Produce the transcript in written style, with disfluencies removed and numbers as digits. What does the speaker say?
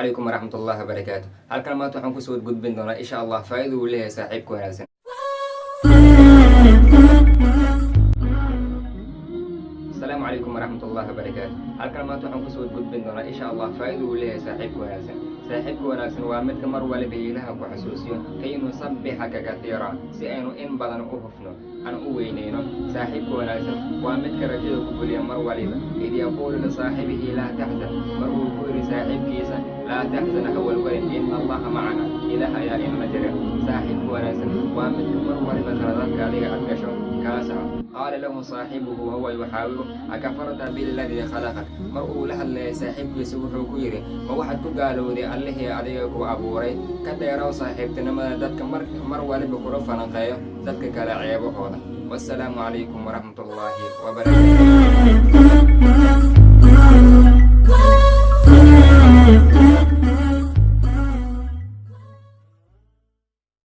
Calaykum waraxmatullahi wabarakaatu. Halkan maanta waxaan kusoo gudbin doonaa, insha Allah, faa'iida uu leeyahay saaxiibka wanaagsan. Asalaamu calaykum waraxmatullahi wabarakaatu. Halkan maanta waxaan kusoo gudbin doonaa, insha Allah, faa'iida uu leeyahay saaxiibka wanaagsan. Saaxiibka wanaagsan waa midka mar waliba Ilaha ku xasuusiyo, كي نسبحك كثيرا, si aynu in badan u hufno aan u weyneyno. Saaxiibka wanaagsan waa midka rajada ku geliya mar waliba. إذ يقول لصاحبه لا تحزن, mar uu ku yidhi saaxiibkiisa: لا تحزن, ha walwalin, إن الله معنا, Ilaah ayaa inala jira. Saaxiibka wanaagsan waa midka mar waliba khaladaadka adiga aad gasho kaa saxo. قال له صاحبه وهو يحاوره أكفرت بالذي خلقك, mar uu la hadlayay saaxiibkiisa wuxuu ku yidhi: ma waxaad ku gaalowday Allihii adiga ku abuuray? Ka dheerow saaxiibtinimada dadka mar waliba kula falanqeeyo dadka kale ceebahooda. Wasalaamu calaykum waraxmatullaahi wabarakaatu.